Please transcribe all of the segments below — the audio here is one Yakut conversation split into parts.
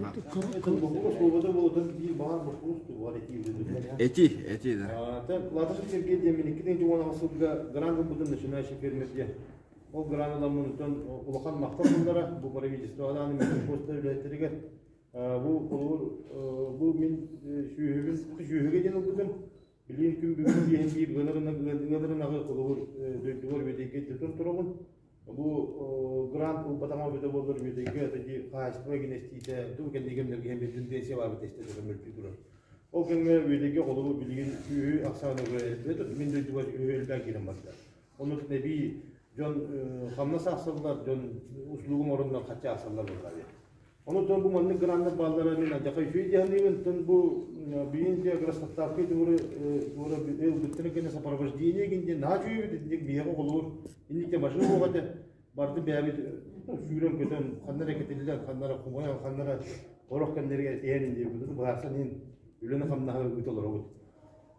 Свобода болотун биир баҕар боппуруос тугар этии Эти, эти да. Латышев Сергей диэн мин 2010 сылга грант ылбытым начинающий фермерге. Ол грант ыламмын улахан махтал тыллара бу правительство Минсельхозтар үлэһиттэригэр бу холобур бу мин сүөһүбүн сүөһүгэ диэн ылбытым. Билигин күн бүгүн диэн биир ыанар ынаҕы холобур дойдубар Үөдэйгэ тутан турабын. Бу грант ылбатаҕым эбитэ буоллар Үөдэйгэ ити хаһаайыстыба гинэстиитэ ту кэннигэмнэргэ иһэн пенсия баабыт эстэ мөлтүү турар. Ол кэмҥэ Үөдэйгэ холобур билигин сүөһү ахсаана мин дойдубар сүөһү элбээн киирэн барда. Онно эбии дьон хамнас аахсаллар, дьон услуга оҥороннор хаччы аахсаллар буоллар. Онон бу маннык граннар бааллара мин адьака үчүгэй дьаһаныыбын. Тон бу биин дьэ грастаттаахкай тугуру тугура ылбыттарын кэннэ сопровождение гин диэн наһаа үчүгэй эбит. Инник биһиэхэ холобур инник машина буолуох этэ. Барды бэйэбит сүүрэн көтөн ханна эрэ кэтиллэн, ханна эрэ хомойон, ханна эрэ орох кэмнэригэр этиһэн диэбит. Быһаарсан иһин үлэни хамнаһы ыыта олоробут.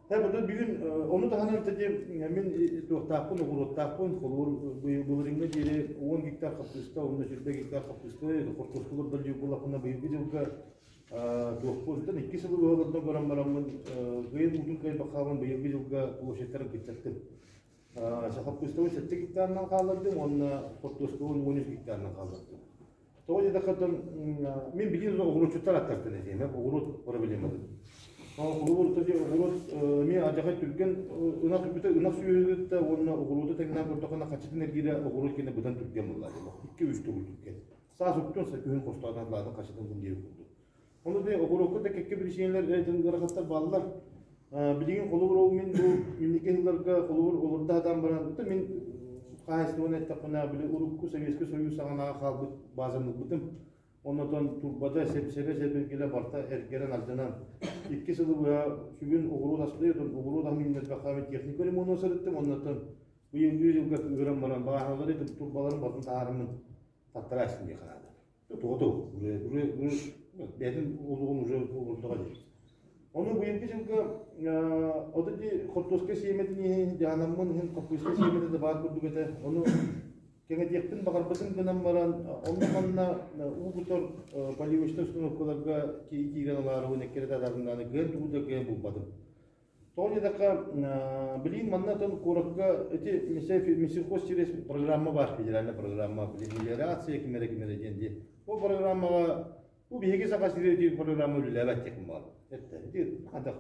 Та бүгүн ону таһынан ити мин туохтаахпын, оҕуруоттаахпын, холобур былырыыҥҥа диэри 10 гектар хаппыыста, уонна 20 гектар хаппыыста, хортуоскалар да буоллахпына быйылгы дьылга туохпун, икки сылы быһа олордон баран бараммын кыайын уутун кыайбаккаабын быйылгы дьылга площадьтарын кыччаттым. Хаппыыстабын 7 гектарынан хааллардым уонна хортуоскабын 13 гектарынан хааллардым. Тоҕо диэтэххэ, мин билигин оҕуруотчуттар аттартан этиэм, оҕуруот проблематын. Холобур, оҕуруот эмиэ адьаҕай түргэн ынах бүтэ ынах сүөһүтэ уонна оҕуруоту тэҥнээн көрдөххүнэ хаччытын эргиирэ оҕуруот кэннэ быдан түргэн буолла. Икки-үс төгүл түргэн. Саас уктун, күһүн хостоотон атлаатын хаччытын гын диэбит курдук. Ону да оҕуруокка да кэккэ биричиинэлэр ыарахаттар бааллар. Билигин холобур ол мин бу инники сылларга холобур олордо сатаан баран мин хаһаайыстыбаны эттэхпинэ били урукку Советский Союз саҕанааҕы хаалбыт баазаны ылбытым. Оннотон турбата сэбэ сэбиргэлэ барыта эргэрэн алдьанан икки сылы быһа сүгүн оҕуруот астыы оҕуруот аһын үүннэрбэххэ техника ремонуна сырыттым. Оннотон быйылгы дьылга ыыран баран бааһыналары турбаларын барытын таһаараммын таттара астым диэххэ наада. Тоҕо бэйэтин олоҕун уже олордоҕо дии. Ону быйылгы дьылга ото ди хортуоска сиэмэтин иһин дьаһанаммын иһин хаппыыста сиэмэтэ да баар курдук этэ. Ону кэҥэтиэхпин баҕарбытым гынан баран онно манна уу кутар поливочнай установкаларга киирэн ылаарыбын эккирэтэ атарымнааны кыайан тугу да кыайан булбатым. Тоҕо диэтэххэ, билигин манна атын куоракка ити Минсельхоз через программа баар, федеральная программа, мелиорация ким эрэ ким эрэ диэн дии. Ол программаҕа бу биһиги Саха сирэ ити программа үлэлээбэт диэхпин баҕарабын. Эттэ. Ити хантах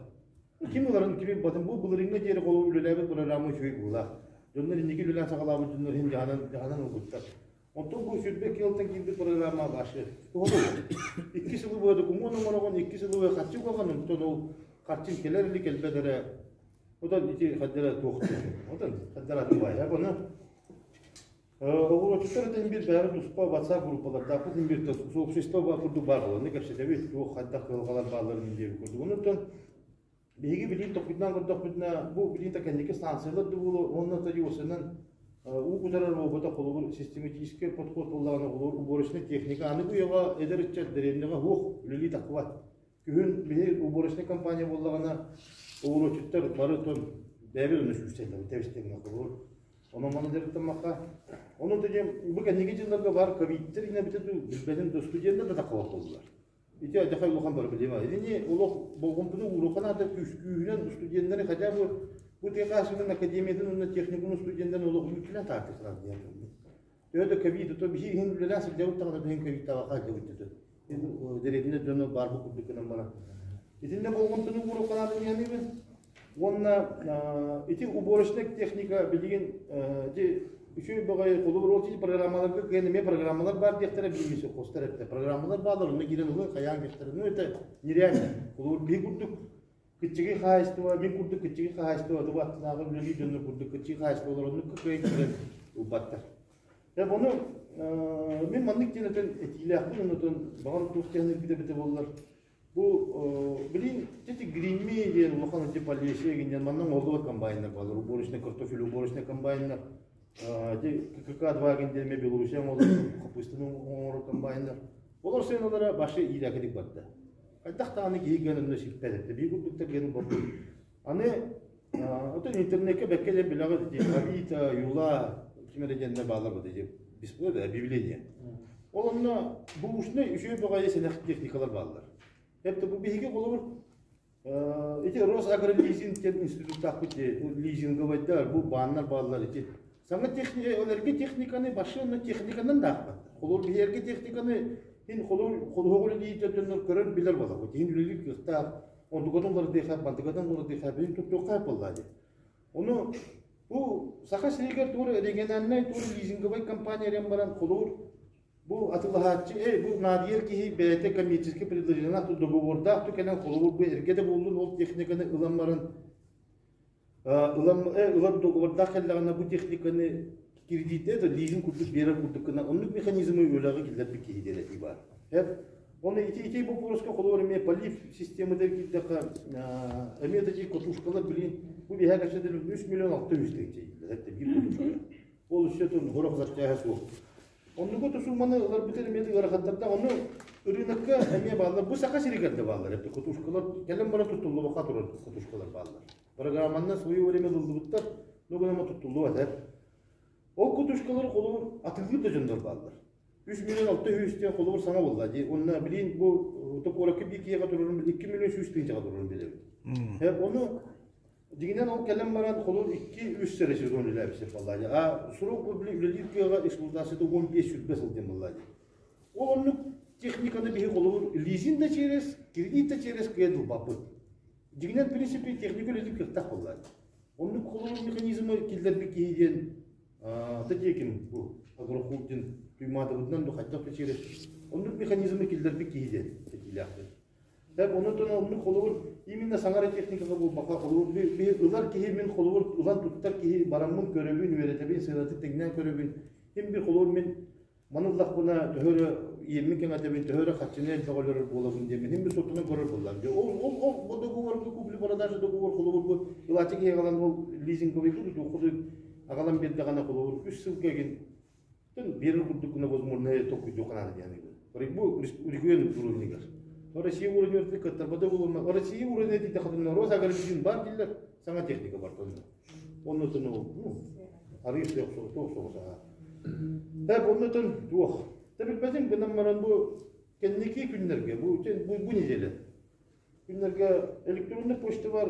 ким ыларын кими ылбатын бу былырыыҥҥа диэри холобур үлэлээбит программа үчүгэй быһыылаах. Дьоннор инники үлэлээн саҕалаабыт дьоннор иһин дьаһанан дьаһанан ылбыттар. Онтон бу 22 сылтан киирбит программа башы. Икки сылы быһа докумуон оҥороҕун, икки сылы быһа харчы угаҕын, онтон ол харчыҥ кэлэр или кэлбэт эрэ. Оттон ити хаддара туох Оттон хаддара тубай. Оны оҕуруотчуттар этин бир бэйэбит туспа WhatsApp группалардаахпыт иһин бир сообщество курдук баар буолар. Оны кэпсэтэбит, туох хайдах кыһалҕалар баалларын диэбит курдук. Онуттан Биһиги билиин тохпутунан көрдөхпүтүнэ, бу билиин кэнники станциялар да буолуо уонна тадиосынан уу кутарар робота холобур систематическай подход буоллаҕына холобур уборочнай техника аныгы үйэҕэ эдэр ыччат дэриэбинэҕэ суох үлэлии тахсыбат. Күһүн биһи уборочнай компания буоллаҕына оҕуруотчуттар бары тон бэйэбит ону сүүрсэллэр тэбистэҥҥэ холобур. Онон маны дьарыктаммакка онон да бу кэнники дьылларга баар ковидтар инэбитэ дуу билбэтин да студеннар да таххабат буоллулар. Ити алдьархай улахан проблема. Итини олох болҕомтону ууруохха наада күүһүнэн студеннары хотя бы бу тыа хаһаайыстыбатын академиятын уонна техникумун студеннарын олох үүтүнэн таартыктар диэн. Төһө да ковид, то биһи иһин үлэлээн сылдьабыт даҕаны биһин ковидтаабакка сылдьабыт дьэ. Дэриэбинэ дьоно баар бу курдук гынан баран. Итиннэ болҕомтону ууруохха наада диэн Уонна ити уборочнай техника билигин ити үчүгэй баҕайы холобур ол программаларга кыайан эмиэ программалар баар диэхтэрэ билигин совхозтар эттэ программалар бааллар онно киирэн ылыы хайаан диэхтэрэ ну это нереально холобур биһи курдук кыччыгый хаһаайыстыба мин курдук кыччыгый хаһаайыстыба тугу аттынааҕы үлэлиир дьоннор курдук кыччыгый хаһаайыстыбалар оннук кыайан киирэн ылбаттар Дьэ ону мин маннык диэн этэн этиилээхпин оннотон баҕар туох диэн эбитэ буоллар Бу билин ити Гримми диэн улахан ити Полесье диэн манна оҥоһуллубат комбайннар бааллар. Уборочный картофель, уборочный комбайннар. Ити ККК-2 диэн эмиэ Белоруссия оҥоһуллар хаппыыстаны оҥорор комбайннар. Олор сыаналара башы иирээкитик барда. Хайдах даҕаны киһи гэн онно сиппэт этэ. Биир курдуктар гэн бордук. Аны отон интернеккэ бэккэ диэн билэҕит ити Авито, Юла, ким эрэ диэннэр бааллар бу ити объявление. Ол онно бэушный үчүгэй баҕайы сэнэх техникалар бааллар. Это бу биһиги холобур ити Росагролизинг диэн институттаахпыт лизинговайдар, бу бааннар бааллар ити. Саҥа техника, ол эргэ техниканы башына техниканан да аахпаттар. Холобур биһи эргэ техниканы хин холобур холуһук үлэлиир дьоннор көрөр билэр буолабыт. Иһин үлэлиир кыахтаах, онтукатын уларытыахха, бантыкатын уларытыахха, билин туттуохха буоллаа дии. Ону бу Саха сиригэр тур региональнай тур лизинговай компания эрэн баран холобур бу атылаһааччы, эй, бу наадыйар киһи бэйэтэ коммерческий предложениелаах договордаах ту кэлэн холобур бу эргэ да буоллун ол техниканы ылан баран ылан ылар договордаах кэллэҕинэ бу техниканы кредитте да лизинг курдук биэрэр курдук гына оннук механизмы үлэҕэ киллэрбит киһи диэн этии баар. Оны ити боппуруоска холобур эмиэ полив систематыгар киирдэххэ эмиэ да катушкалар билин бу биһээ кэпсэтэр 3 миллион 600 тыһыынча это биир катушка. Ол өссө горох запчаһа суох. Оннугу тусуманы ыларбытын эмиэ ыарахаттарда ону ырыынакка эмиэ бааллар. Бу Саха сиригэр да бааллар. Это катушкалар кэлэн баран туттуллубакка турар катушкалар бааллар. Программанна свое время ылыллыбыттар, но гынама туттуллубат эр. Ол катушкалар холобур атыылыыр да дьоннор бааллар. 3 миллион 600 диэн холобур саҥа буолла дии. Онно билин бу куоракка биир киһиэхэ турарын 2 миллион 100 тыһыынчаҕа турарын билэбит. Ону дьиҥинэн ол кэлэн баран холобур 2-3 сэрэ сезон үлэлээбит буолла дии. А срок бу били үлэлиир кыаҕа эксплуатацията 15-20 сыл диэн буолла дии. Ол оннук техниканы биһи холобур лизинг да через, кредит да через кыайан ылбаппыт. Дьиҥинэн, в принципе, техника үлэтин кыахтаах буолла. Оннук холобур механизмы киллэрбит киһи диэн Татьекин бу агрохолдинг Туймаадабытынан ду хайдах да через оннук механизмы киллэрбит киһи диэн этиилээхпин. Так онон оннук холобур именно саҥара техникаҕа буолбакка холобур би ылар киһи мин холобур ылан туттар киһи бараммын көрөбүн үөрэтэбин сыанатын тэҥнээн көрөбүн ким bir холобур мин маны ыллахпына төһө эрэ иэммин кэҥэтэбин төһө эрэ харчыны элбэх өлөрөр буолабын диэммин иһин би суоттанан көрөр буоллаҕым дьэ ол ол ол бу договорга купли продажа договор холобур бу ылааччы киһи аҕалан ол лизинговый туоххуту аҕалан биэрдэҕинэ холобур үс сылга игин биэрэр курдук гына возможно толкуйдуохха наада диэн бу регион уровнигар Россия уровнигар кыттарбата буолуонна Россия уровня диэтэххитинэ Росагролизинг бар дииллэр саҥа техника бар Оннутун ну, арыы суох туох соҕус аhaa. Так оннутун туох. Та билбэтим гынан баран бу кэнники күннэргэ бу бу неделя күннэргэ электронный почта бар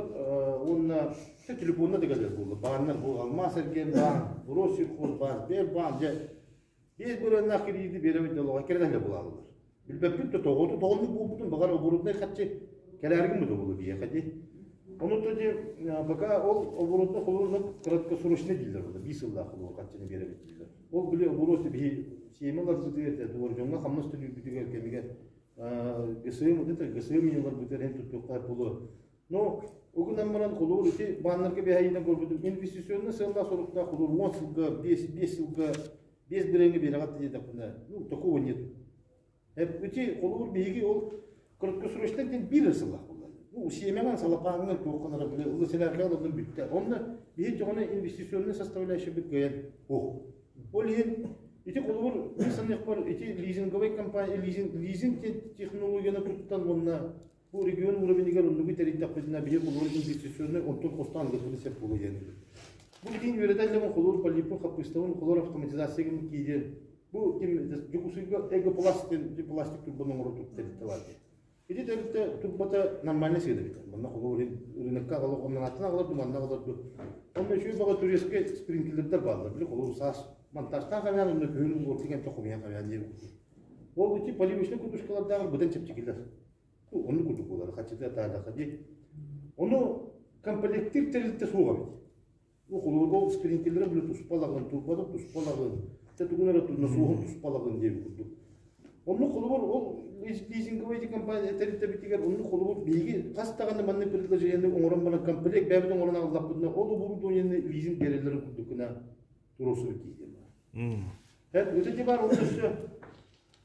уонна телефонна да кэлэр буолла. Бааннар бу Алмаас эргиэн баан, Россельхозбаан, Сбербаан дьэ биэс бырыаннаах кредити биэрэбит диэн кэлэн булааллар. Билбэппит да тоҕото тоҕоннук буолбутун баҕар оборуднай харчы кэлээргин бу буолу биһиэхэ дии. Ону то дии пока ол оборуднай холуурунан краткосрочный дииллэр була биир сыллаах холуур харчыны биэрэбит дииллэр. Ол били оборот биһи сиэмэ ыларбытыгар этэ дьоҥҥо хамнас төлүүрбүтүгэр кэмигэр ГСМ это ГСМ ыларбытыгар эн туттуохха буолуо. Но угунан баран холуур ити бааннарга бэһэйинэн көрбүтүм инвестиционный сыаллаах соруктаах холуур 10 сылга 5 сылга 5 бирэҥҥэ биэрэҕит диэтэхпинэ ну такого нет. Ити холобур биһиги ол краткосрочный диэн биир сыллаах буолла. Ну сиэмэҕин салапааҥҥын туоххун эрэ били ылы сэлээркэ ылыллан бүттэ. Онно биһи дьоҕуна инвестиционный составляющий бит кыайан ох. Ол иһин ити холобур мин саныахпар ити лизинговай компания лизинг лизинг технологияны туттан уонна бу регион уровенигэр оннугу тэрийдэхпитинэ биһи холобур инвестиционный онтон хостоон ылыахпытын сөп буолуо диэн. Бу билигин үөрэтэн дьон холобур полиппун хаппыыстабын холобур автоматизация киирэн бу ким Дьокуускайга эгопласт диэн пластик турбаны оҥорор тэрилтэ баар диэн. Ити тэрилтэ турбата нормальный сыана эбит. Манна холобур рынокка аҕалар, оннунааттан аҕалар ду, манна аҕалар ду. Онно үчүгэй баҕа турецкай спринклердэр бааллар. Били холобур саас монтажтаах авиан, онно күһүн уборка кэмтэ хомуйан авиан диэн. Ол ити поливочный кутушкалардаах быдан чэпчэкилэр. Оннук курдук буолар, хаччыта таалаха дии. Ону комплектир тэрилтэ суох эбит. Ол ол спринклеры били туспалагын, турбаны туспалагын, те тугун эрэ насоһун туспалагын диэбит курдук. Онну холобур ол лизинговый компания тэрилтэбитигэр онну холобур биһиги хас даҕаны маннык предложениены оҥорон баран комплект бэйэбит оҥорон аҕаллахпытына ол оборудованиены лизинг биэрэллэрин курдук гына туруорсубут киһи диэн баар. Эт бар ол өссө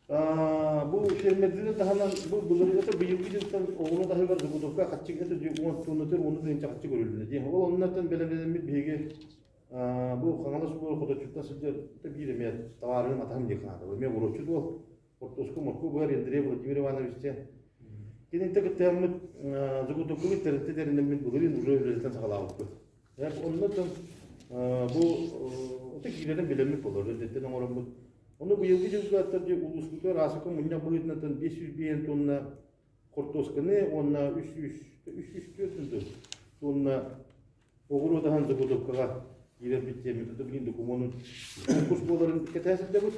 бу фермердери таһынан бу былыргыта быйылгы дьылтан оҕуруот аһыгар заготовка хаччы это уон тоннатыр уону тыһыынча хаччы көрүлүннэ диэн. Ол оннуттан бэлэмнэммит биһиги бу Хаҥалас улууһа хоточчуттан сылдьар биир эмиэ табаарыһым атаһым диэн ханаата. Эмиэ оҕуруотчут уол. Хортуоска моркуо быар Андрей Владимир Иванович диэн. Кининтэ кыттыһаммыт заготовкабыт тэрилтэ тэринэммит былырыын уже үлэлэтэн саҕалаабыппыт. Оннуттан бу киирэрин билэммит болор, эрдэттэн оҥороммут. Ону быйылгы дьылга аттар улууспутугар аасыка мунньах быһыытынан 505 тонна хортуосканы уонна 304 тонна оҕуруот аһын заготовкаҕа киирэрбит диэммит билигин докумуонун конкурс буоларын кэтэһэ сылдьабыт.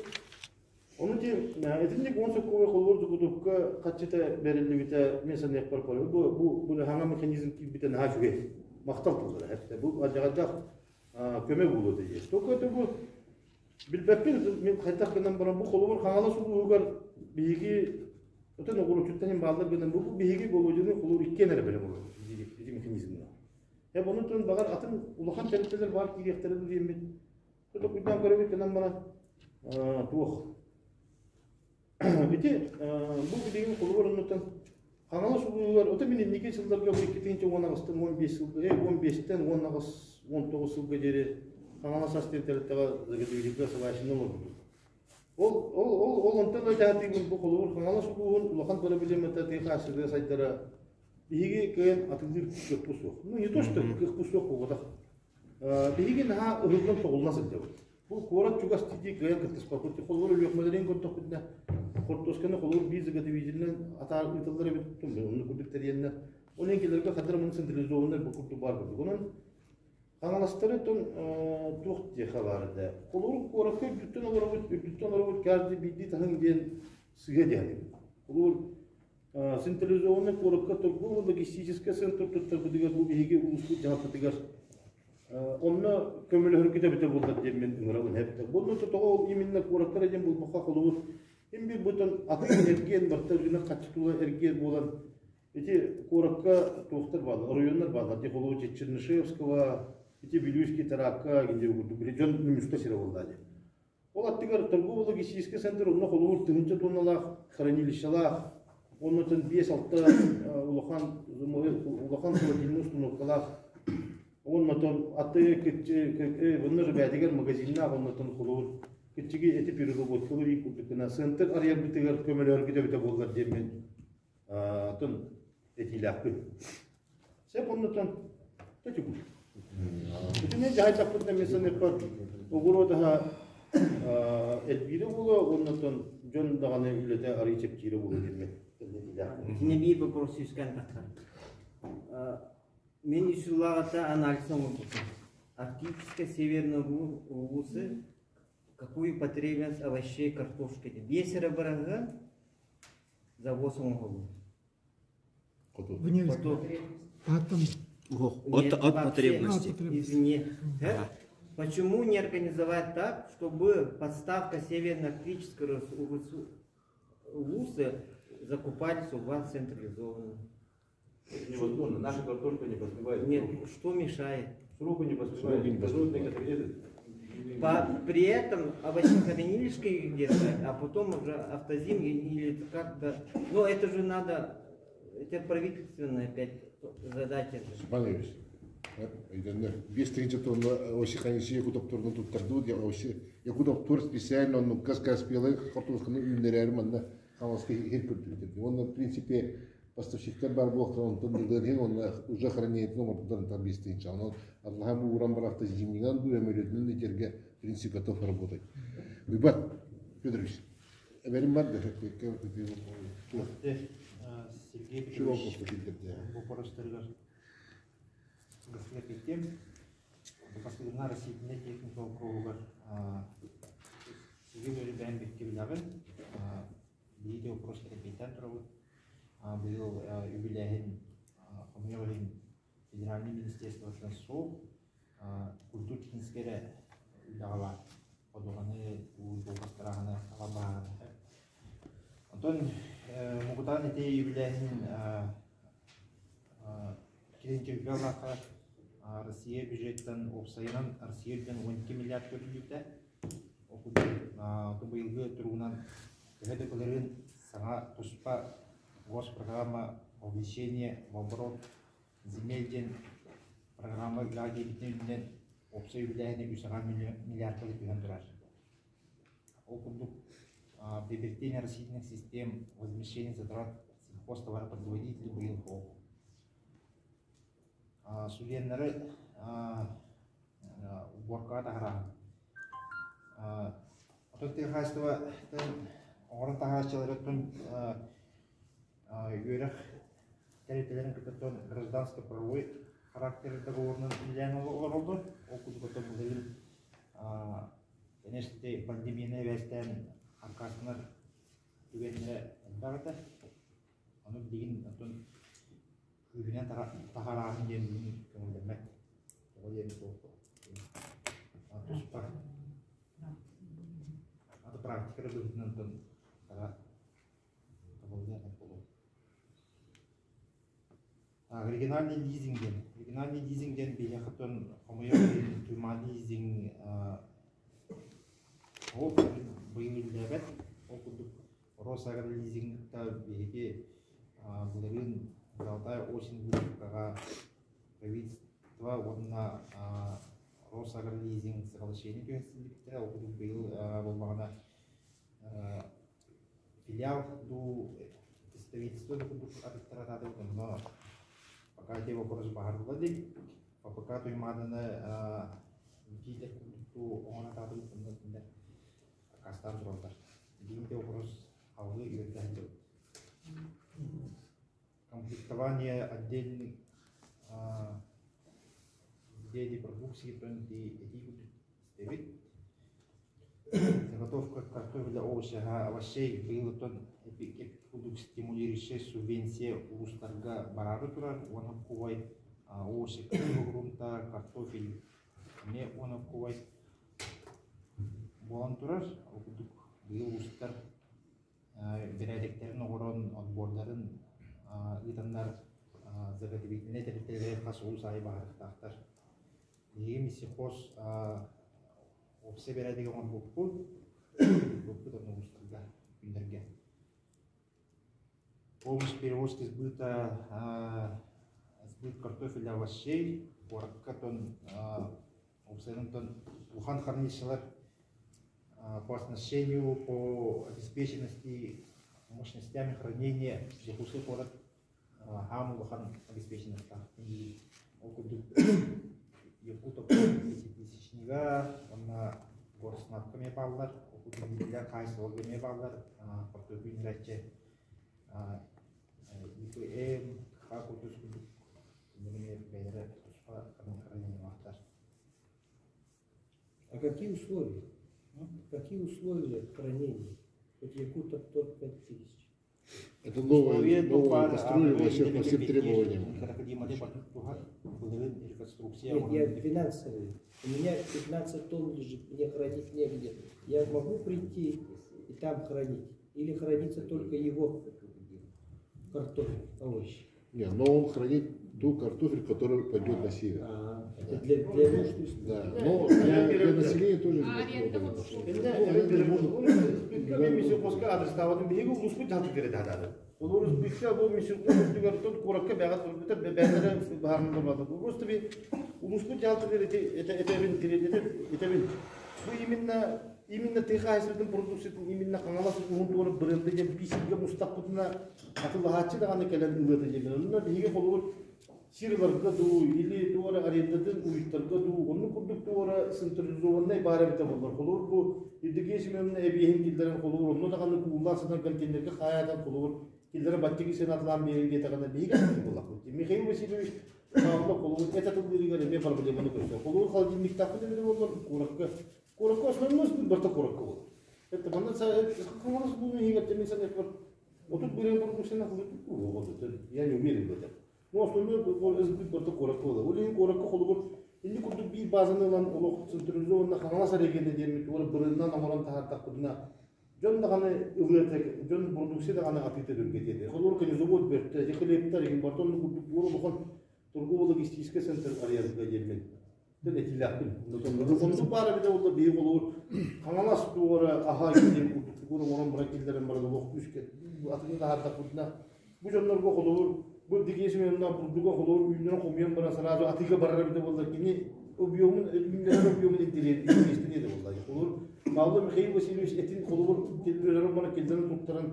Ону ти итинник 10 сокуой холобур заготовка хаччыта бэриллибитэ мен саныахпар бу бу бу хаҥа механизм киирбитэ наһаа үчүгэй. Махтал тыллара эптэ. Бу алдьархайдаах көмө буолуо диye. Только это бу билбэппин мен хайдах гынан баран бу холобур Хаҥалас улууһугар биһиги отон оҕуруотчуттан иһин бааллар гынан бу биһиги Володяны холобур иккиэн эрэ бэлэм олорбут ити механизмҥа. Э онутун баҕар атын улахан тэрилтэлэр баар киириэхтэрэ дуу диэммит. Токуйдаан көрөбүт гынан баран туох Ити бу билигин холобур оннуттан Хаҥалас улууһугар ото мин инники сылларга бу 2018-тан 15 сылга, 15-тэн 18 19 сылга диэри Хаҥалас ас тэрилтэҕэ заготовителгэ салайааччынан олорбутум. Ол ол ол ол онтон ыйдаатыыбын бу холобур Хаҥалас улууһун улахан проблемата тыа хаачыстыбата сайдара биһиги кыайан атыылыыр кыахпыт суох. Ну не то что кыахпыт суох буолбатах. Биһиги наһаа ыһыллан-тоҕуллан сылдьабыт. Бу куорат чугас тиийдии кыайан кыттыспаппыт. Холобур, Өлүөхүмэлэрин көрдөхпүтүнэ, хортуосканы холобур биир заготовителинэн атаар ыыталлар эбит, оннук курдук тэрийэннэр. Ол иһин кинилэргэ хадыр мун централизованнай бу курдук баар курдук. Онон Хаҥаластары тон туох диэхэ баар этэ. Холобур, куоракка үрдүттэн олоробут, үрдүттэн олоробут каждый биирдии таһын диэн сыһыа диэн. Холобур, централизованный куоракка торгово-логистическай центр туттарбытыгар бу биһиги улууспут дьаһалтатыгар онно көмөлөһөргүт эбитэ буоллар диэн мин ыҥырабын эбитэ. Буолла тоҕо ол именно куоракка эрэ диэн буолбакка холобур им биир бутан атын эргиэн барта гына хаччытыла эргиэн буолан ити куоракка туохтар бааллар, оройуоннар бааллар дии холобур Чернышевского, ити Вилюйский Таракка гинде курдук дьон мүмүскэ сирэ буолла дии. Ол аттыгар торгово-логистическай центр онно холобур тыһыынча туонналаах хранилищелаах, оннотон биэс-алта улахан улахан холодильный установкалаах, оннотон аты кытчы онно бээтигэр магазиннаах, оннотон холобур кытчыги эти переработкалар курдук гына центр арыйарбытыгар көмөлөһөргүт эбитэ буоллар диэммин атын этиилээхпин. Сеп оннотон төтүгү. Итини дьаһайдахпытына мен саныахпар оҕуруот аһа элбиирэ буолуо оннотон дьон даҕаны үлэтэ арый чэпчиирэ буолуо диэммин этиилээхпин. Итиннэ биир вопрос сүүскэн тахсар. Мен үс сыллааҕыта анализ оҥорбутум. Арктической северной улусы какую потребность овощей картошки биэс эрэ быраһыан завоз оҥоһуллубут. От, от потребности. Извини. Почему не организовать так, чтобы подставка Северно-Арктического улуса закупались у вас централизованно? Невозможно. Наша картошка не поспевает. Нет, что мешает? Сроку не поспевает. По, при этом овощехранилищко их держать, а потом уже автозим или как-то... Ну, это же надо... Это правительственная опять задача. Степан Юрьевич, биэс тыһыынча тонна овощехранилище Якутоптурну туттардыбыт, Якутоптур специально оннукка Каспиялы хортуосканы үүннэрээри манна Хаҥаласка иһир көрдүбүт. Уонна, в принципе, поставщиктар баар буолуохтара, онтон дылыан уонна уже хранениетин оҥордулар там биэс тыһыынча. Онон Аллаһа ууран барахта зимниган дуу, өмөлөтүнэн итэргэ в принципе готов работать. Уйбат Федорович, эбэрим бар да Сергей Петрович бопоростарыгар государственным Басылына Россиятын техника округугар Сергей Бэйэн бикки билэҕин биир вопрос эппиэттээн турабыт. Быйыл үбүлээһин хомойуох иһин федеральнай министерствоттан суох культура техническэй эрэ үлэҕэ баар. Ходуһаны, уу суолбастарааһыны аҕалбаһаҕын. Онтон муҥутаан ити үбүлээһин килин аллаахха Россия бюджеттан уопсайынан Россия үрдүнэн 12 миллиард көрүллүүтэ. Ол курдук быйылгы туругунан төһө да былырыын саҥа туспа госпрограмма вовлечение в оборот земель диэн программа үлэҕэ киирбитин үрдүнэн уопсай үбүлээһинэ үс аҕа миллиардка түһэн турар. Ол курдук приобретение растительных систем, возмещение затрат сельхозтоваропроизводителей быйыл суох. Студеннары уборкаҕа таһараһын. Оттон тыа хаһаайыстыбатын оҥорон таһаарааччыларыттан үөрэх тэрилтэлэрин кытта гражданско-правовой характер договорунан үлэлээн олороллор. Ол курдук оттон былырыын конечно, пандемияны эбээстээн аккаастанар түгэннэрэ элбэх этэ. Ону билигин оттон күүһүнэн таһаарааһын диэн билигин көҥүллэммэт. Тоҕо диэн туспа аты практика эрэ быһыытынан табыллыа буолуо. Региональный лизинг диэн. Региональный лизинг диэн биһиэхэ хомойуох иһин туймаада лизинг ол быйыл үлэлээбэт. Ол курдук Росагролизингта биһиги былырыын Золотая осень выставкаҕа правительство уонна Росагролизинг соглашение түһэрсиллибиттэрэ. Ол курдук быйыл буоллаҕына филиал дуу представительство да курдук атыттара атаатыбыт онно пока те вопрос баһарылла дик ФПК Туймааданы дьиилэр курдук дуу оҥоро атаатыбыт онно кинилэр аккаастаан тураллар. Билигин те вопрос алгыы үөрэтэ сылдьабыт. Комплектование отдельных изделий продукции этии курдук истэбит. Заготовка картофеля, овощей быйыл оттон курдук стимулирующая субвенция улуустарга бараары турар уонна кувай овощи грунта, картофель эмиэ уонна кувай буолан турар. Ол курдук быйыл улуустар бэрээдэктэрин оҥорон, отбордарын ыытаннар заготовительнай тэрилтэлэри хас улуус аайы баһарыахтаахтар. Биһиги миссихоз уопсай бэрээдэги оҥорбуппут, ыыппыппыт онно улуустарга күннэргэ. Помощь перевозки сбыта сбыт картофеля, овощей, куоракка тон уопсайынан тон улахан хранилищелар по оснащению, по обеспеченности мощностями хранения Якутский куорат хаам улахан обеспеченностаах. Ол курдук Якутов тысячнига уонна Горснабка эмиэ бааллар, ол курдук биирдиилээн хаһаайыстыбаларга эмиэ бааллар, картофель үүннэрээччи ИПМ, КХ курдук курдук эмиэ бэйэлэрэ туспа хранениелаахтар. А какие условия? Какие условия хранения? Вот Якутов торг 5000. Это новое, новое построили по всем требованиям. Нет, я финансовый. У меня 15 тонн лежит, мне хранить негде. Я могу прийти и там хранить? Или хранится только его картофель, овощи? Не, но он хранит ту картофель, который пойдет на север. А, это для нужд. Да, но для населения тоже. Именно именно тыа хаһаайыстыбатын продукциятын именно Хаҥалас улууһун туора бренды диэн биисиргэ мустахпытына атыылаһааччы даҕаны кэлэн ылыата диэн. Онно биһиги холобур сир ыларга дуу или туора арендатын уйуттарга дуу оннук курдук туора централизованнай баар эбитэ буоллар. Холобур бу Евдокия Семеновна эбиэһин киллэрэн холобур онно даҕаны кууллаах сытар контейнерга хаайаатан холобур киллэрэ баччыгы сенатылаан биэрин диэтэҕинэ биһиги буоллахпыт. Михаил Васильевич Павлов холобур эт атыллыырыгар эмиэ проблеманы көрсөр. Холобур холодильниктаахпыт эбитэ буоллар куоракка куоракка основной сбыт барыта куоракка буолар. Это манна Хаҥалас улууһун иһигэр мин саныахпар 30 бырыһыан продукцияны атылыыр я не уверен в этом. Но основной сбыт барыта куоракка буолар. Ол иһин куоракка холобур инни курдук биир базаны ылан олох централизованно Хаҥалас эрэгиэнэ диэммит туора бырыһынан оҥорон таһаардахпытына дьон даҕаны ылыата, дьон продукция даҕаны атыыта түргэтиэтэ. Холобур, конезавод бөртө, хлебтар иһин барыта оннук курдук буор улахан торгово-логистическай центр арыйарга диэммин этиилээхпин. Оннук баар эбитэ буолла биһиги холобур Хаҥалас туора аһа диэн курдук тугу оҥорон баран киллэрэн баран олох күүскэ атыны таһаардахпытына бу дьоннорго холобур бу Евдокия Семеновна бурдуга холобур үүннэрэн хомуйан баран сразу атыыга барар эбитэ буоллар кини объемун үүннэрэр объемун интэриэстин этэ буолла. Холобур Павлов Михаил Васильевич этин холобур өлөрөн баран киллэрэн туттаран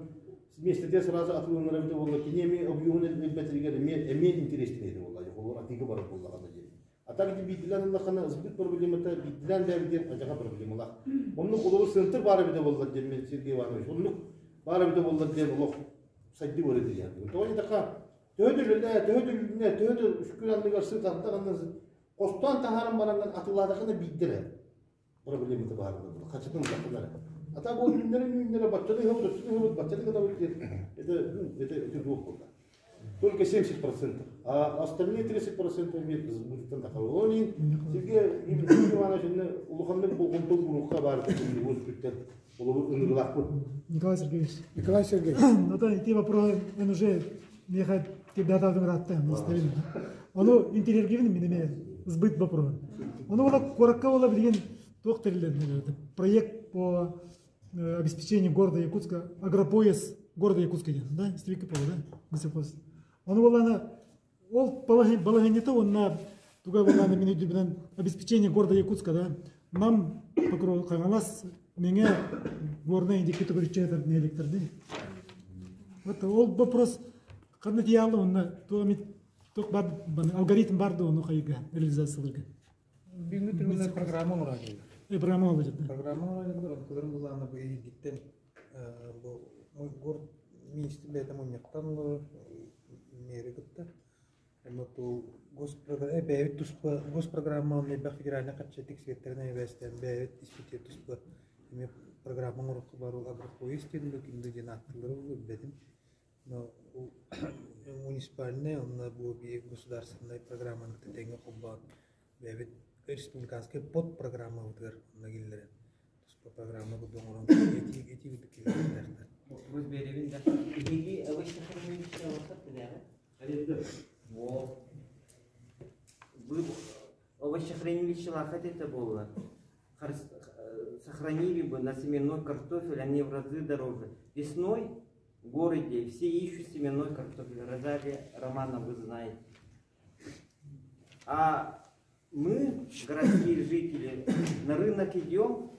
миэстэтигэр сразу атыыланар эбитэ буолла кини эмиэ объемун элбэтиригэр эмиэ эмиэ интэриэстин этэ буолла. Холобур атыыга барар буоллаҕына диэн. А так ити биирдилээн ыллаххына сбыт проблемата биирдилээн бэйэбит диэн адьаҕа проблемалаах. Оннук олоҕу центр баар эбитэ буоллар диэн мен Сергей Иванович оннук баар эбитэ буоллар диэн олох сайдыы буолар диэн. Тоҕо диэтэххэ төһө да үлэлээ, төһө да үүннэ, төһө да үскүн анныгар сыт ардах анныгар хостоон таһааран бараннар атыылаатаххына биирдэ эрэ проблемата баар буолар. Хачытын улаханнар. А так ол үүннэрин үүннэрэ баччаны ыһабыт, оччону ыһабыт, баччаны гынабыт диэн это, ну, это дуох буолла. Только 70%. А остальные 30% имеют сбыттан тахар. Ол иһин Сергей Иванович улаханнык болҕомто уурукка баар күттэн олобу ыҥырылаахпыт. Николай Сергеевич. Николай Сергеевич. Ну да, эти вопросы мен уже меха тебя ратта, Ону интерьергивин минеме сбыт вопрос. Ону ола коракка ола билген туох тэрилен проект по обеспечению города Якутска, агропояс города Якутска диэн, да, истибикки буолла, да, высокос. Ону буоллаана ол балаһынньыта онна туга буоллаана мин өйдүүбүнэн обеспечение города Якутска, да, нам Покров Хаҥалас Мэҥэ Горнай диэки төгүрүччү нэһилиэктэрди. Вот ол вопрос ханна тиийэ онно туох эмит туох бар алгоритм бар да ону хайыга реализацияларга. Бүгүҥҥү түргэннэр программа оҥорон Программа оҥорон Программа оҥорон онтуларын булаана бу эйигиттэн бу город министр бэйэтэ мунньахтан олорор мэры кытта. Онно ту госпрограмма бэйэбит туспа госпрограмма онно элбэх федеральнай харчы тиксиэттэрин эбээстээн бэйэбит испитиэр туспа эмиэ программа оҥоруохха бару агропоезд диэн ким да диэн ааттыыллара билбэтим. Но муниципальнай онно бу государственнай программаны кытта тэҥҥэ холбоон бэйэбит республиканскай подпрограммабытыгар онно киллэрэн туспа программа курдук оҥорон этии этии курдук киллэриэхтээхтэр. Вопрос биэрэбин да. Биһиги овощехранилище олохсот Вот. Вы овощехранилище лахать это было. Сохранили бы на семенной картофель, они в разы дороже. Весной в городе все ищут семенной картофель. Розалия Романова, вы знаете. А мы, городские жители, на рынок идем,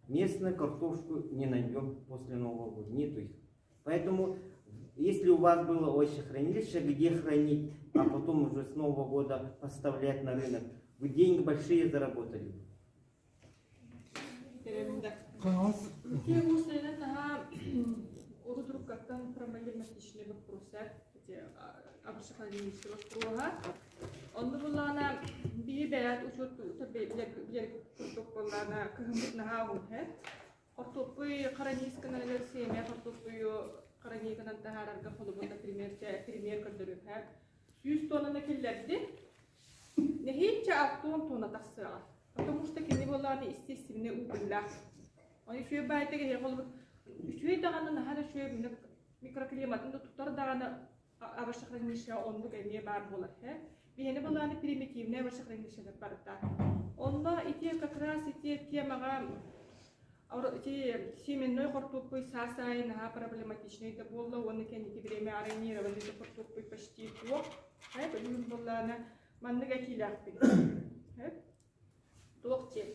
местную картошку не найдем после Нового года. Нету их. Поэтому, если у вас было овощехранилище, где хранить, а потом уже с Нового года поставлять на рынок, вы деньги большие заработали. Хаҥалас. Ити наһаа урут-уруккаттан проблематичный вопрос, эти овощехранилище боппуруоһа. Онно буллаана биһи бэйэт учуот билэр курдук буоллаана кыһыммыт наһаа уһун Хортуоппуй хранисканан семя хортуоппуйу храниканан таһаарарга холобур, например, пример көрдөрүөхэ. 100 тоннаны киллэрди. Нэһииччэ 60 тонна тахсыаҕа. Потому что кини буоллааны естественный убыллаах. Оны үчүгэй баайта киһи холобур үчүгэй даҕаны наһаа да үчүгэй микроклиматын да тутар даҕаны овощехранилище оннук эмиэ баар буолар. Биһини буоллааны примитивное овощехранилище барыта. Онно ити как раз ити темаҕа ити семенной хортуоппуй саас аайы наһаа проблематичный да буолла уонна кэнники время арендированный хортуоппуй почти суох. Бүгүн буоллаана маннык этиилээхпин. Туох диэн.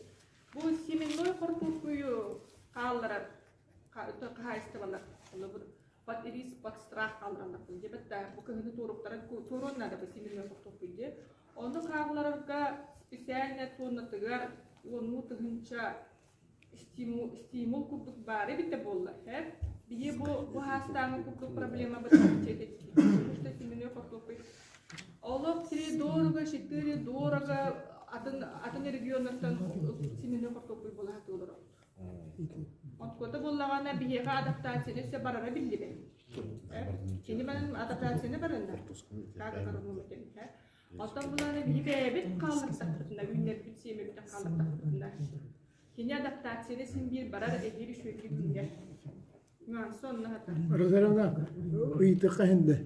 Бу семенной хортуоппуйу хаалларар хаһаайыстыбалар. Под риск, под страх хааллараллар. Дебет да бу кыһыны туоруктарын туоруон надо бу семенной хортуоппуй диye. Ону хаалларарга специально тоннатыгар уонну тыһынча стимул курдук баары битте буолла. Биһи бу хаастааҥы курдук проблема бытта потому что семенной хортуоппуй Олох три дорого, четыре дорого, атын атын регионнартан семенной хортуоппуй буола хатылар. Откуда буоллаҕына биһиэхэ адаптацияны өссө барара биллибэт. Кини манан адаптацияны барында. Как Оттон булааны биһи бэйэбит хааллартахпытына, үүннэрбит сиэмэбитин хааллартахпытына, кини адаптацияны син биир барар эһиир үчүгэйдик үүнэр. Розалина ыйытыахха иһинде.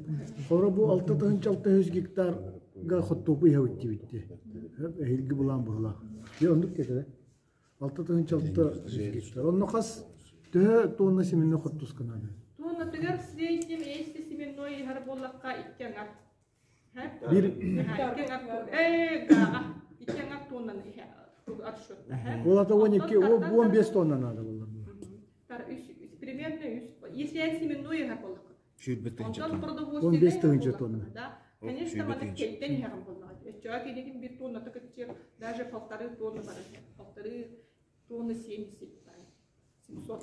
Хоро бу 6 600 гектарга хоттуопу иһэбит диэбитти. Эһилги булаан быһылаах. Дьэ оннук диэтэ. 6 600 гектар. Онно хас төһө тонна семенной хортуусканады? Тоннатыгар в среднем, если семенной иһэр буоллахха икки аҥар. Бир Икки аҥар гаа икки аҥар тоннаны отсчет. Ол 12, 15 тонна надо было. Примерно үс. Если я семенной иһэр буоллахха. Сүүрбэ тыһыынча Онтон тонна. продовольственный 15 тыһыынча тонна. Да. Конечно, маны кэлтэн иһэҕин буоллаҕа. Оччоҕо кинигин бир тонната кытчыр, даже полторы тонны барар. Полторы тонны 70 700.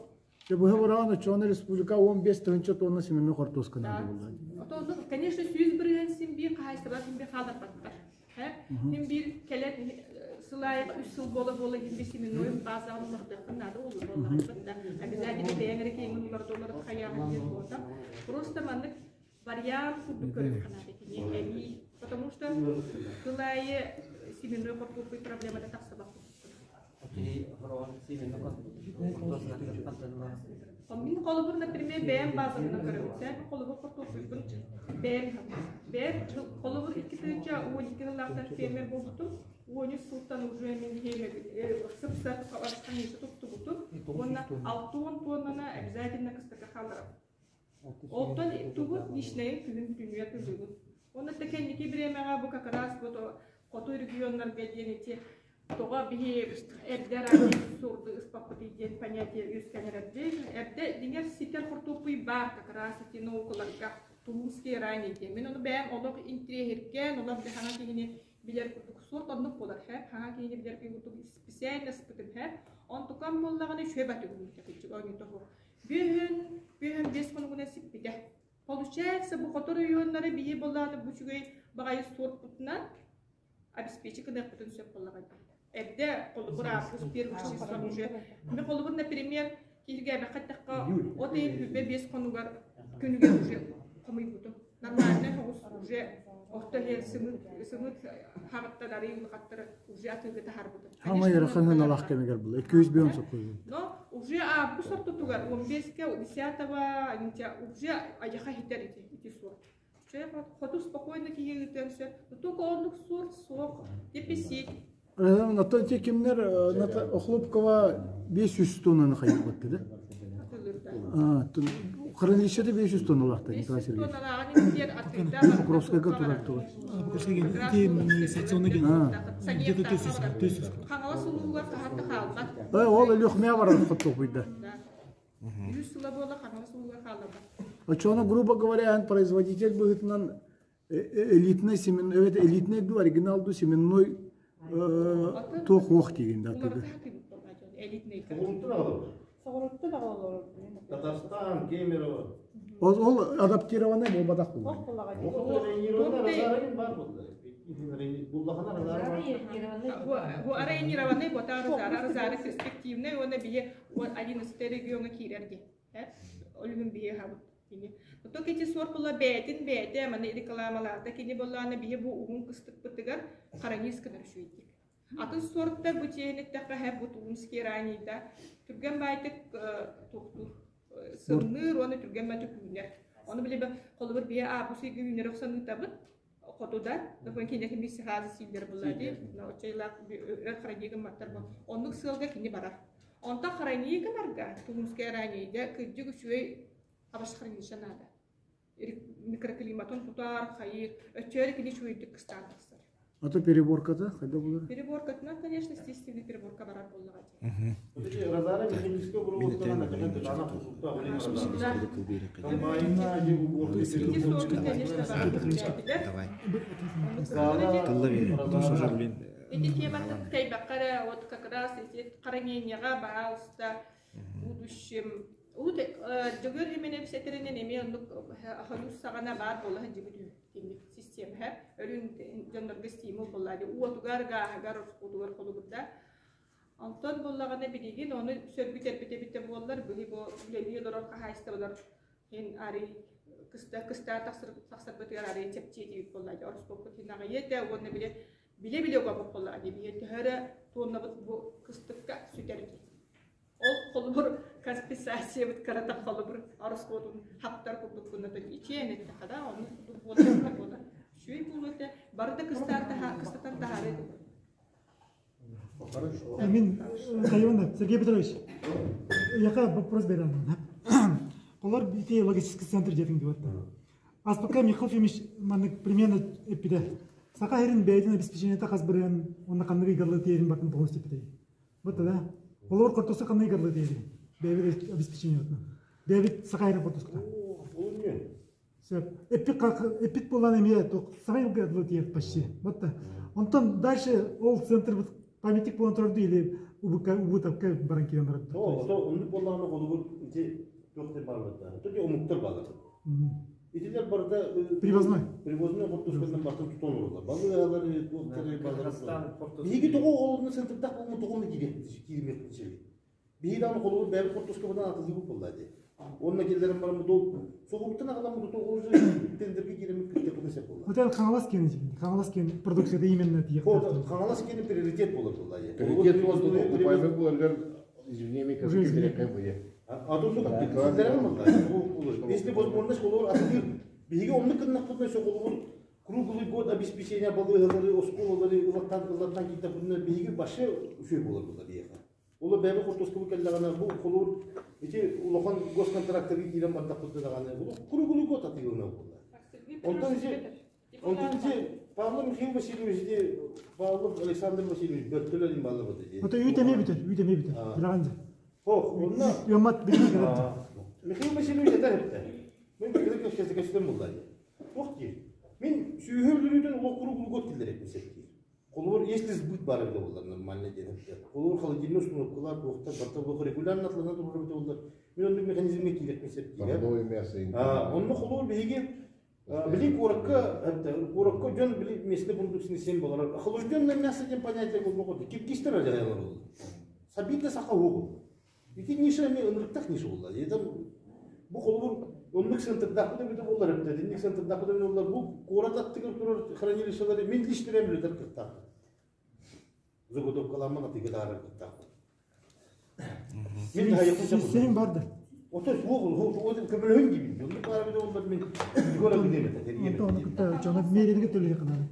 Дьэ быһа быраҕан оччоҕуна республика 15 тыһыынча тонна семенной хортуоска наада буолла. Отонну, конечно, 100% син биир хаһаайыстыба син биир хааларбаттар. Син биир кэлэн сыл аайы үс сыл буола-буола син биир семенной базаҕын улардыаххын наада буолуо буоллаҕа. Обязательно бэйэҥ эрэ киэҥин уларда уларыт хайааһын диэн буолта. Просто маннык вариант курдук көрүөххэ наада кини эбии. Потому что сыл аайы семенной хортуоппуй проблемата тахсыбат. Мин холобур, например, бэйэм базабынан көрөбүн. Сән холобур хортуоппуйбун бэйэм бэйэм холобур 2012 сыллаахтан фермер буолбутум. 13 сылтан уже мин сып-сап ханьыыса туттубутум. Уонна 60 тоннаны обязательно кыстыкка хаалларабын. Оттон тугу личнэйин күһүн бүтүннүү атыылыыбын. Уонна да кэнники бириэмэҕэ бу как раз вот хоту регионнарга диэн ити тоҕо биһи эрдэ ранее сурду ыспаппытый диэн понятие үөскээн эрэрдии. Эрдэ дьиҥэр ситэр хортуоппуй баар как раз ити наукаларга Тулузский ранний диэн. Мин ону бэйэм олох интириэһиргээн, олох хаҥа киһини билэр курдук суорт оннук буолар һэ хаҥа киһини билэр курдук специально ыспытым һэ. Онтукам буоллаҕына үчүгэй батыгым кыччык оонньуута суох. Бүөһүн, бүөһүн биэс хонугунан сиппитэ. Получается, бу хоту районнары биһи буоллаҕына бу үчүгэй баҕайы суорпутунан обеспечить гыныахпытын сөп буоллаҕа дии. Эрдэ холобур август первых число уже. Мен холобур, например, киһиргээбэххэ эттэххэ, от ыйын сүүрбэ биэс хонугар күнүгэр уже хомуйбутум. Нормальный соҕус уже орто иһэ сымыт сымыт хаҕыттан арый улахаттары уже атыыга таһаарбытым. Хамай ыарахан сыаналаах кэмигэр була. 205 сокуйбут. Но уже август ортотугар 15-ке 10-го уже айаха хитер ити ити суох. Хоту спокойно киһи ыытыан сөп. Только оннук суорт суох. Деписит. Оттон ити кимнер Охлопкова 500 тоннаны хайырбатты да? Хранилищеде 500 тонналаахта Николай Сергеевич. Покровскайга турар туга. Покровскайга ити секционный где-то 400. Хаҥалас улууһугар хаһан да хаалбат. Ол Өлүөхүмэ барар хортуоппуйда. Үс сыла буола Хаҥалас улууһугар хаалларбат. Оччоҕуна, грубо говоря, производитель быһыытынан элитный семенной, это элитный ду, оригинал ду семенной туох уох диигин да тыгы. Соҕуруттан аҕалалар. Татарстан, Кемерово. Ол, ол адаптированный буолбатах буолла. Бу арайнированный ботар зара перспективный уонна бие 11 региоҥа киирэр ди. Олүгүн бие хабыт. Кини. Ото кити сорт була бээтин бээтэ маны рекламалаата кини боллаана бие бу уһун кыстыкпытыгар харанис кынар үчүгэйдик. Атын сорттар бу чиэһиниттэх һэ бу тулунский ранийда түргэн баайтык туохтуур сымныыр уонна түргэн баайтык үүнэр. Ону биле холобур бие аабус үүнэр охсаныытабыт хотуда дохуон кине кими сихаазы сииллер була ди оччайлаах өр хараньыгын маттар бу оннук сыалга кини барар. Онтон хараньыгынарга тулунский ранийда кырдьык үчүгэй абаш хараньыша наада. Микроклиматын тутар, хайыр, өччөөр кини үчүгэйдик кыстаан тахсар. А то переборката хайда булар? Переборкатынан, конечно, естественный переборка барар буоллаҕа дии. Разара механическая Ити суорду, конечно, барар Давай. Тылла бери. Потому что уже, блин. Ити тематын кайбакка эрэ, вот как раз ити хранениеға, пожалуйста, в будущем. Ут дьөгөр химене бисетеринен эмиэ оннук хойус саҕана баар буола сылдьыбыт үһү итинник система өрүн дьоннорго стимул буолла дии уотугар гааһыгар орскуутугар холугурда онтон буоллаҕына билигин ону сөргүтэрбит эбитэ буоллар били бу үлэлии олорор хаһаайыстыбалар иһин арый кыста кыстаан тахсар тахсарбытыгар арый чэпчиэтибит буолла дии ороскуоппут иһин аҕыйа этэ уонна били биле биле угабыт буоллаҕа дии биһи төһө эрэ туоннабыт бу кыстыкка сүтэр дии. Ол холобур компенсациябыт кырата холобур ороскуотун хаптар курдук гынатын ичиэн эттэхэ да оннук курдук буолар буолар. Үчүгэй буолуо этэ. Бары да кыстаан таһаа кыстатан таһаарыы Мин Тайвана, Сергей Петрович, яка вопрос берем. Олар ити логистический центр диэтиҥ диэбит. Аспакка Михаил Ефимович маннык примерно эппитэ. Саха сирин бэйэтин обеспечениета хас бырыан уонна ханнык ыйгарлы тиэрин бартын полностью эппитэй. Вот да. Олор кортосы ханнык ыйгарлы тиэрин. Бэйэбит обеспечениетынан. Бэйэбит Саха сирин кортоскута. Сөп. Эппит буолан эмиэ саҥа йылга дылы тиийэр почти. Вот Онтон дальше ол центр памятник буолан турар или убытапка баран киирэн барар. О, оннук буоллаҕына холобур ити туох деп баалар да. Омуктар баалар. Итилер барыта привозной. Привозной хортуусканан бартан тутан олороллор. Балыгалары, туохтары балары. Биһиги тоҕо олорно центрдах болму тоҕо киирмиэхпит сөбүй. Биһиги даҕаны холобур бэйэбит хортуускабытынан атыллыыбыт буолла дии. Уонна киллэрэн баран бу соҕурууттан аҕалан бу уже тендерге киирэммит кыттыахпытын сөп буолла. Хотел Хаҥалас киэнэ Хаҥалас киэн продукцията именно тиийиэхтээх. Хаҥалас киэнэ приоритет буолар буолла. Приоритет буолар окупаемый буоларгар извини меня как Если возможность холобур атылыыр биһиги оннук гыннахпытына холобур круглый год обеспечения балыыһалары, оскуолалары ылаттан ылаттан киирдэхпитинэ биһиги вообще үчүгэй буолар буолар биһиэхэ. Ол бэйэбит хортуоскабыт кэллэҕинэ бу холобур ити улахан госконтрактарга киирэн бардахпытына даҕаны бу круглый год атыыланар буолла. Онтон ити Онтон ити Павлов Михаил Васильевич ити Павлов Александр Васильевич бөртөлөр им баллабыт ити. Ото үүт эмиэ бүтэр, үүт эмиэ бүтэр. Билэҕин дьэ. Хох, онно Ыаммат билии кэлэр. Михаил Васильевич этэр эбитэ. Мин кыра көстөсө көстөн булла дии. Туох диир? Мин сүүһэ өлөрүүтэн олох куруук киллэр эппин септиир. Холобур, если сбыт баар эбитэ буоллар нормально диэн эбитэ. Холобур, холодильный установкалар, туохтар барыта олох регулярно атлана турар эбитэ буоллар, мин оннук механизмҥа киирэппин септиир. Онно холобур биһиги Били куоракка, куоракка дьон били местный продукцияны сиэн баҕарар. Охлажденное мясо диэн понятие буолбат. Киргизтэр ажайалар ол. Сабита саха уоҕу. Ити ниша эми ынырыктах ниша буолла. Это бу холобур оннук центрдаах да бүтэ буоллар эбитэ, инник центрдаах да буоллар бу куорат аттыгар турар хранилищелары мин лично бэйэм кыттаахпын. Заготовкаламмын атыыга таарар кыттаахпын. Мин Сенин бар да. Ото суох көмөлөһүн диибин. Оннук баар эбитэ буоллар мин Егор Академията Онто ону кытта дьоно миэрингэ төлүө кынары.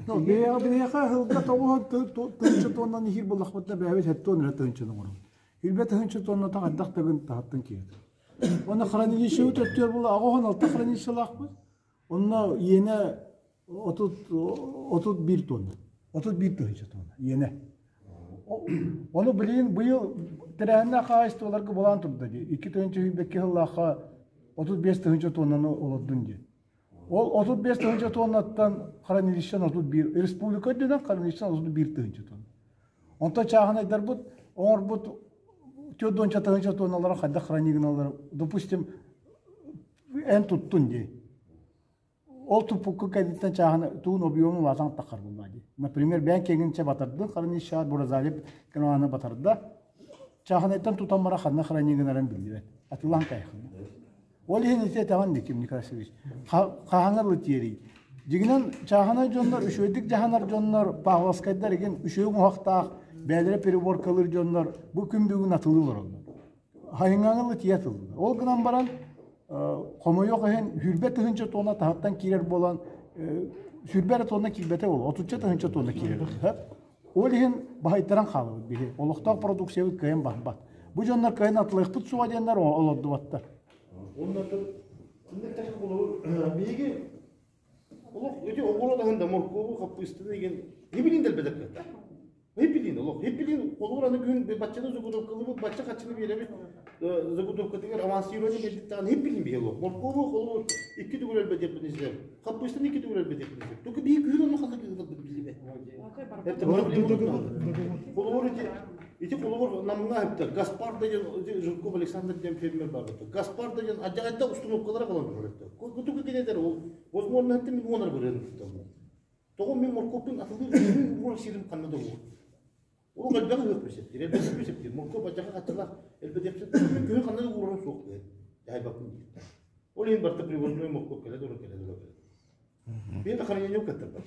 Ну, биһиэхэ сылга тоҕуһун тыһыынча тоннан иһир буоллахпытына бэйэбит сэттэ уон эрэ тыһыынчаны оҥоробут. Илбэ тыһыынча тонната хайдах да гын таһыттан киирэр. Уонна хранилищебыт өттүгэр буолла 86 хранилищелаахпыт. Онно иэнэ 30 31 тонна. 31 тыһыынча тонна иэнэ. Ону билигин быйыл тэрээһиннээх хаһаайыстыбаларга былаан турда дии. 2 тыһыынча сыллаахха 35 тыһыынча тоннаны олордун диэн. Ол 35 тыһыынча тоннаттан хранилищен 31, республика үрдүнэн хранилищен 31 тыһыынча тонна. Онтон чааһынайдарбыт оҥорбут 40 тыһыынча тонналара хайдах хранигыналар, допустим, эн туттун дии. Ол туппукку кэнниттэн чааһын туун объемун улаатан таххар буолла дии. Например, бэйэн киэҥин батардын, хранилищеҕа Буразалип каналаны батарда. Чааһынайтан тутан бара ханна хранигынарын биллибэт. Атылаан кайхын. Ол иһин ити этэҕин Никим Николаевич. Хаһаҥар тиэрий. Дьигинэн чааһынай дьоннор, үчүгэйдик дьаһанар дьоннор, Павловскайдар игин үчүгэй уҥуһахтаах, бэйэлэрэ переборкалыыр дьоннор бу күн бүгүн атылыы олороллор. Хайыҥаҥылы тиийэ атыллар. Ол гынан баран хомойуох иһин сүүрбэ тыһыынча тонна таһыттан киирэр буолан сүүрбэ эрэ тонна киирбэтэ буолуо, отучча тыһыынча тонна киирэр. Ол иһин баһыйтаран хаалабыт биһи. Олохтоох продукциябыт кыайан барбат. Бу дьоннор кыайан атылыахпыт суоҕа диэннэр олордубаттар. Биһиги олох ити оҕуруот аһын да моркуобу хаппыыстаны игин хибилин дэлбэтэр кыахтаах. Хибилин олох хибилин холобур аны күн баччаны заготовкалыбыт бачча хаччыны биэрэбит заготовкатыгар авансирование биэрдиттаҕын хибилин биһи олох моркуобу холобур икки төгүл элбэтиэхпитин сөп хаппыыстаны икки төгүл элбэтиэхпитин сөп только биһи күһүн онно ханна кыылларбыт биллибэт. Холобур ити Ити холобур намҥа ыпта Гаспар деген Жирков Александр диэн фермер бар Гаспар деген адьайда установкалара калан турар Кутуку кенедер ол возможно мин уонар бырын Тоҕо мин моркуоппун атылыы уурар сирим ханна да уur. Ол элбэҕи ыах бисептир, элбэҕи бисептир. Моркуоп адьаха хатталаах элбэтиэхсит күһүн ханна да уурарым суох диэн. Дьайбаппын диир. Ол иһин барта привозной моркуоп кэлэ тура кэлэ тура кэлэ. Мен да хранение каттарбат.